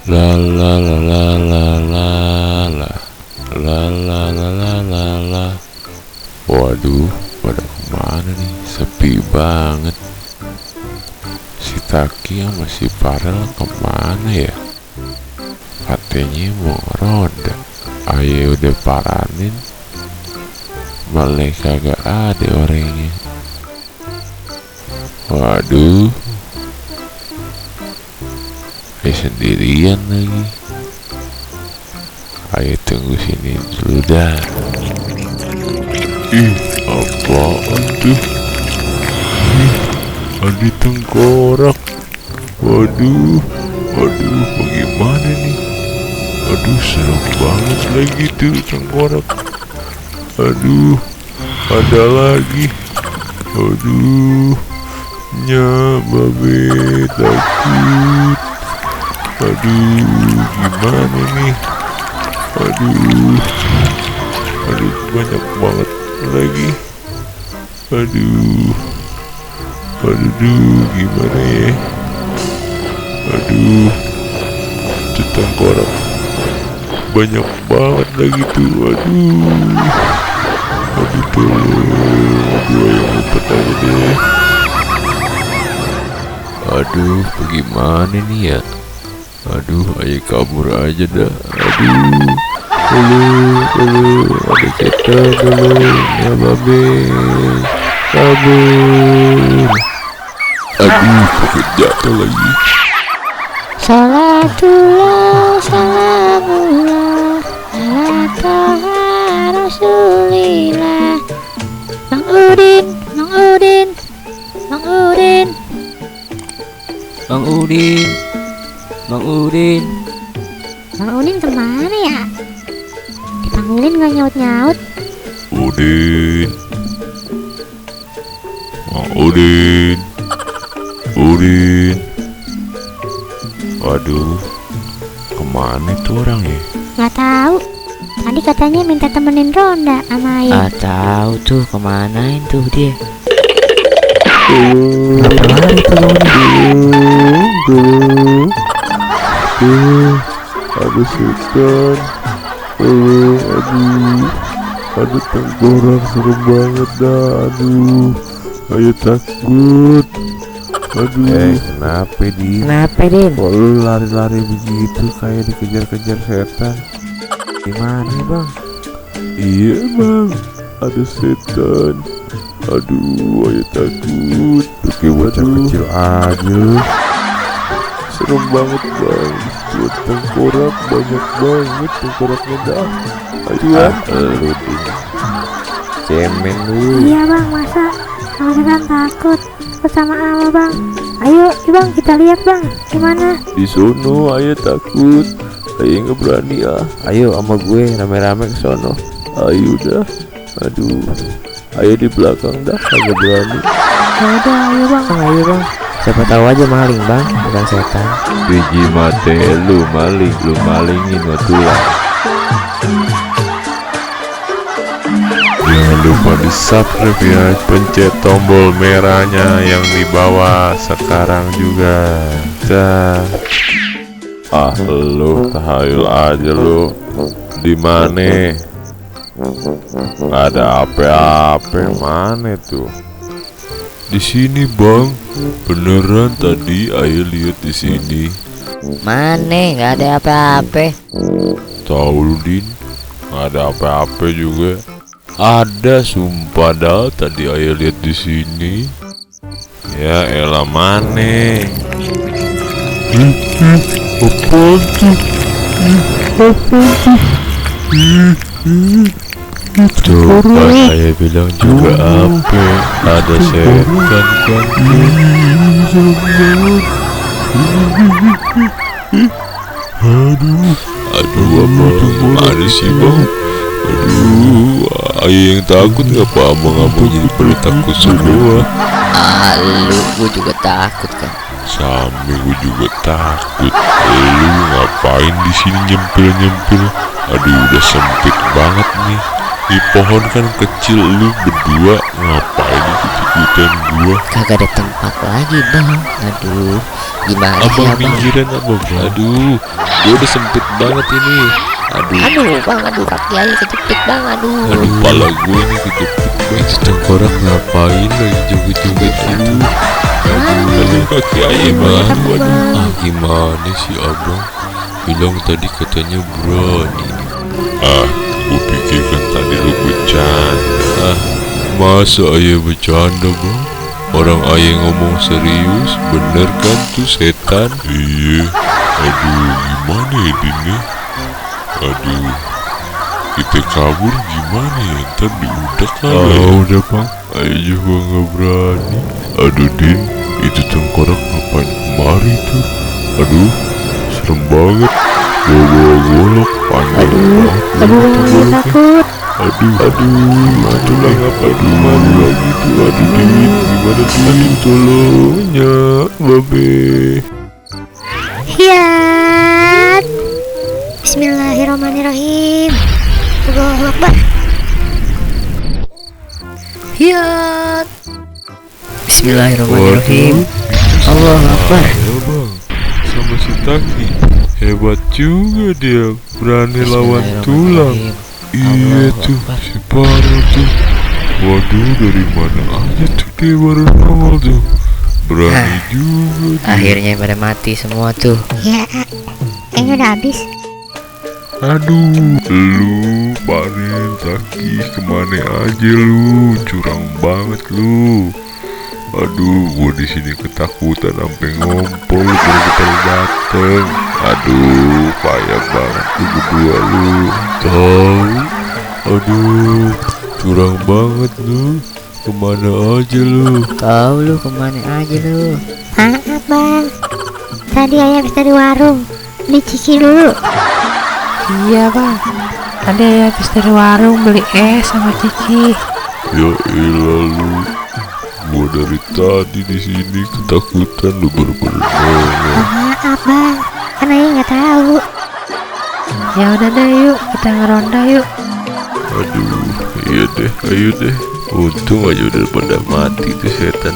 La la la la la la la la la la la la la. Waduh, pada kemana nih? Sepi banget. Si Taki sama si Farel kemana ya? Katanya mau roda. Ayo udah paranin, malah kagak ada orangnya. Waduh, sendirian lagi. Ayo tunggu sini dulu dah. Ih, apaan tuh? Ih, ada tengkorak. Waduh, bagaimana nih? Aduh, serem banget lagi tuh tengkorak. Aduh, ada lagi. Aduh, babe takut. Aduh, gimana nih? Aduh, banyak banget lagi. Aduh, gimana ya? Aduh, tengkorak banyak banget lagi tuh. Aduh tolong, yang ngumpet aja deh. Aduh, bagaimana nih ya? Aduh, ayo kabur aja dah. Aduh, ada setan dulu. Ya babe, kabur. Aduh, pakai jatuh lagi. Salatullah, salamullah, ala taha rasulillah. Bang Udin. Bang Udin kemana ya? Dipanggilin gak nyaut-nyaut. Udin. Bang Udin. Waduh, kemana tuh orang ya? Gak tahu. Tadi katanya minta temenin ronda sama Ayah. Gak tahu tuh kemanain tuh dia. Kenapa lari tuh? Ada setan. Ada tengkorak serem banget dah. Ayo takut. Kenapa Din? Kok lu lari-lari begitu kayak dikejar-kejar setan? Gimana bang? Iya bang, ada setan. Ayo takut. Pakai bocah kecil aja lu. Serem banget bang. Buat tengkorak banyak banget tengkoraknya dah. Ayo lu Din. Cemen lu. Iya bang, masa sama setan takut? Takut sama Allah bang. Ayo bang, kita lihat bang, gimana? Di sono ayo takut. Ayo nggak berani ah. Ayo sama gue rame-rame ke sono. Ayo dah. Ayo di belakang dah, agak berani. Yaudah, ayo bang. Siapa tahu aja maling bang, bukan setan. Biji mate lu malingin watulah. Jangan lupa di subscribe ya, pencet tombol merahnya yang di bawah sekarang juga. Lu tahayul aja lu. Di mana? Nggak ada apa-apa. Mana tuh? Di sini bang. Beneran tadi ayo lihat di sini. Mana? Nggak ada apa-apa. Tahu lu Din, nggak ada apa-apa juga. Ada sumpah dah tadi ayo lihat di sini. Ya elah mana? Apaan tuh? Coba saya bilang juga apa? Ada setan kan? Abang, ada sih bang. Ayo yang takut nggak apa abang jadi pada takut semua. Gue juga takut kan. Sampai gue juga takut. Lu ngapain di sini nyempil? Udah sempit banget nih. Di pohon kan kecil, lu berdua ngapain ikut-ikutan gua? Kagak ada tempat lagi bang. Gimana sih Abang abang? pinggiran abang. Aduh, gua udah sempit banget ini. Aduh, Bang, aduh kaki aja kejepit bang, aduh. aduh pala gue ini kejepit bang. Si tengkorak ngapain lagi joget-joget? Aduh kaki ayah bang. Aduh, gimana sih abang? Bilang tadi katanya berani. Gue pikir kan tadi lu bercanda. Masa ayah bercanda bang? Orang ayah ngomong serius, bener kan tuh setan? Iya. Aduh, gimana ya Dini? Aduh, kita kabur gimana ya? Ntar diudak kali ya? Udah bang, ayah juga nggak berani. Aduh Din, itu tengkorak ngapain kemari tuh? Aduh, serem banget. Bawa golok panjang banget. Aduh bang, saya takut. Aduh, itulah ngapain kemari lagi tuh? Aduh Din, gimana Din? Tolongnya, babe. Hiat. Bismillahirrahmanirrahim. Allahu Akbar. Hiat. Bismillahirrahmanirrahim. Allahu Akbar. Ya bang, sama si Taki. Hebat juga dia, berani lawan tulang. Iya tuh, si Parul tuh. Waduh, dari mana aja tuh dia baru nongol tuh. Berani juga dia. Akhirnya pada mati semua tuh. Ya, kayaknya udah habis. Aduh, lu Parul, Taki, kemana aja lu? Curang banget lu. Aduh, gua di sini ketakutan sampai ngompol baru dateng. Aduh, payah banget lu berdua lu. Tahu? Aduh, curang banget lu. Kemana aja lu? Tahu lu kemana aja lu? Maaf bang, tadi ayah habis dari warung beli ciki dulu. Iya bang, tadi ayah habis dari warung beli es sama ciki. Ya elah lu. Gua dari tadi di sini ketakutan lu baru-baru nongol. Maaf bang, kan ayah nggak tahu. Ya udah deh, yuk kita ngeronda yuk. Aduh, iya deh, ayo deh. Untung aja udah pada mati tuh setan.